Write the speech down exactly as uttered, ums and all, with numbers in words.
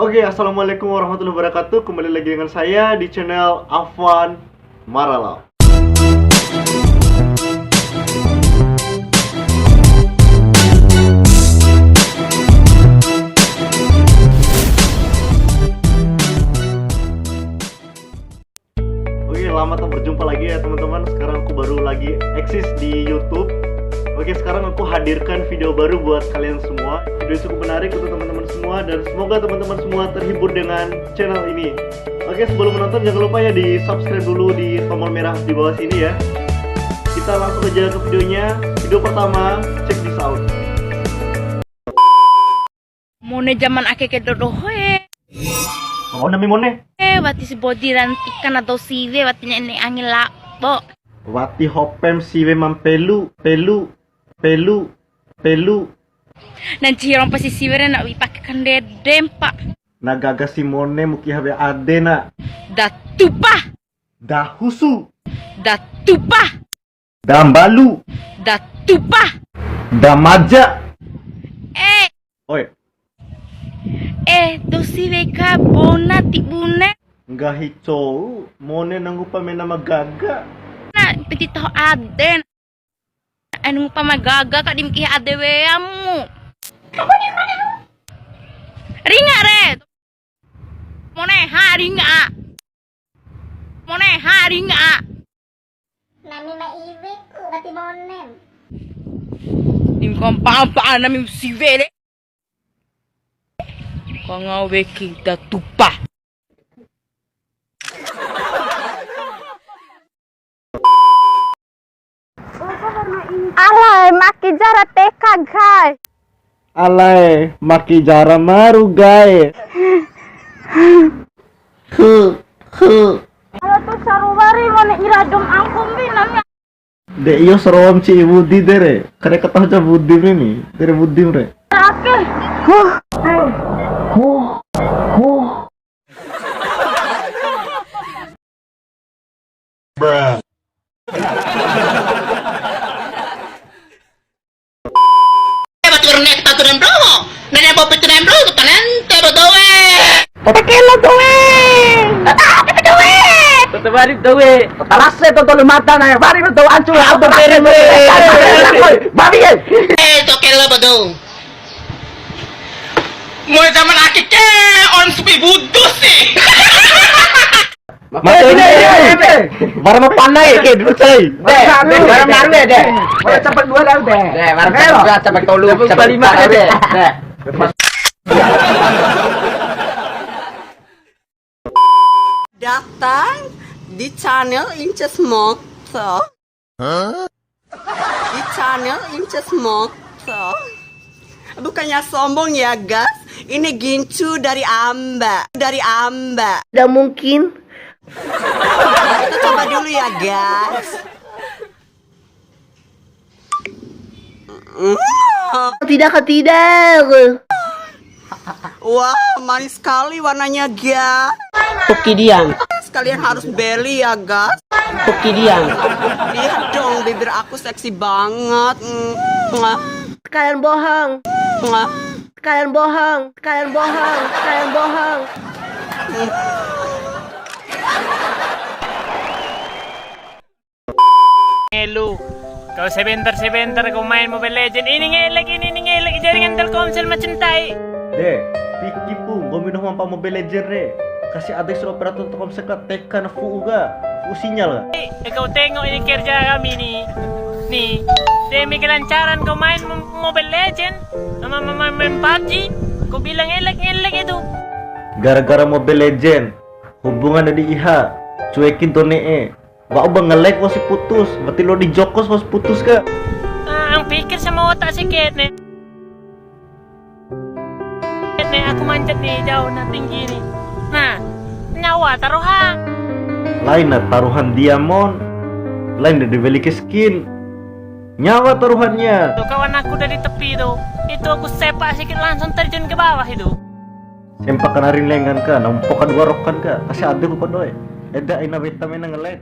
Oke, assalamualaikum warahmatullahi wabarakatuh. Kembali lagi dengan saya di channel Afwan Marala. Oke, lama tak berjumpa lagi ya, teman-teman. Sekarang aku baru lagi eksis di YouTube. Oke, sekarang aku hadirkan video baru buat kalian semua. Video cukup menarik untuk teman-teman semua dan semoga teman-teman semua terhibur dengan channel ini. Oke, sebelum menonton jangan lupa ya di-subscribe dulu di tombol merah di bawah sini ya. Kita langsung aja ke videonya. Video pertama, check this out. Mone jaman ake ke dodoho e. Mone mi mone. E, wati si bodi rantika na dou siwe, wati ne'e angi labo. Wati hopem siwe mampelu, pelu, pelu, pelu. Na ncihi rompa si siwe re na wi'i pake kandede mpa. Na gaga si mone muki habe ade na. Da tupa. Da husu. Da tupa. Da mbalu. Da tupa. Da maja. E. Oi. E, dou siwe ka bona ti bune. Nggahi cou, mone na ngupa mena ma gaga. Na, piti taho ade. Anu ngupa ma gaga ka di muki ade weamu. Ringa re. Mone ha ringa. Mone ha ringa. Nami ma iwi ku wati monem. Dim kompa-ompa nami siwe re. Kangau weki da tupa. Alae, maki jara teka gae. Alae, maki jara maru gae. Hu, hu. Ala tu saruwari mone ira dom angkum bi nami. De iyo sarowam ci wudi dere. Kare kataho ja wudi ni. Dere wudi re. Ake. Huh. Huh. Huh. Bruh. Batu rene ke tatu dan bro. Nene bo pitu dan bro, talente bo doe. Kota kelo doe. Kota apa doe? Kota bari doe. Kota lase to tolu mata na, bari doe ancu. Apa beri me? Babi e. Eh, to kelo bo do. Mulai zaman ake ke on supi budu sih. Mata ini. Bara ma pana ya, ke dulu, coy. Deh, deh, bara maru ya, deh. Bara cepet dua dah, deh. Deh, bara cepet dua, cepet tolu, cepet lima, deh. Deh. Datang di channel Inces Moto. Di channel Inces Moto. Bukannya sombong ya, guys. Ini gincu dari Amba, dari Amba. Tidak mungkin. Kita coba dulu ya, guys. Tidak, tidak. Wah, manis sekali warnanya, ga. Poki diam. Sekalian harus beli ya, ga. Poki diam. Lihat dong, bibir aku seksi banget. Mwah. Kalian bohong. Mwah. Kalian bohong, kalian bohong, kalian bohong. Elu. Kau sebentar-sebentar kau main Mobile Legend. Ini ngelek, ini, ini ngelek jaringan Telkomsel macam tai. De, piki pu, nggomi doho mampa Mobile Legend re. Kasi adek sura operator Telkomsel ka teka na fu'u ka. Fu'u sinyal ka. Eh, kau tengok ini kerja kami nih. Nih, demi kelancaran kau main Mo-, Mobile Legend, sama main, main PUBG, kau bilang ngelek-ngelek itu. Gara-gara Mobile Legend, hubungan di iha, cuekin to ne'e. Wa'u ba ngelek wa'usi putus, berarti lo di jokos wa'usi putus ka. Ah, ang pikir sama otak si kene. Kene aku manjat nih jauh, nah tinggi nih. Nah, nyawa taruhan. Lain na taruhan diamond, lain na dibeli ke skin. Nyawa taruhannya. Tuh kawan aku dari tepi tuh. Itu aku sepak sikit langsung terjun ke bawah itu. Sempak kanarin lengan ka, nampok kadua rokan ka. Kasi ade ku padoe. Eda ina weta mena ngelek.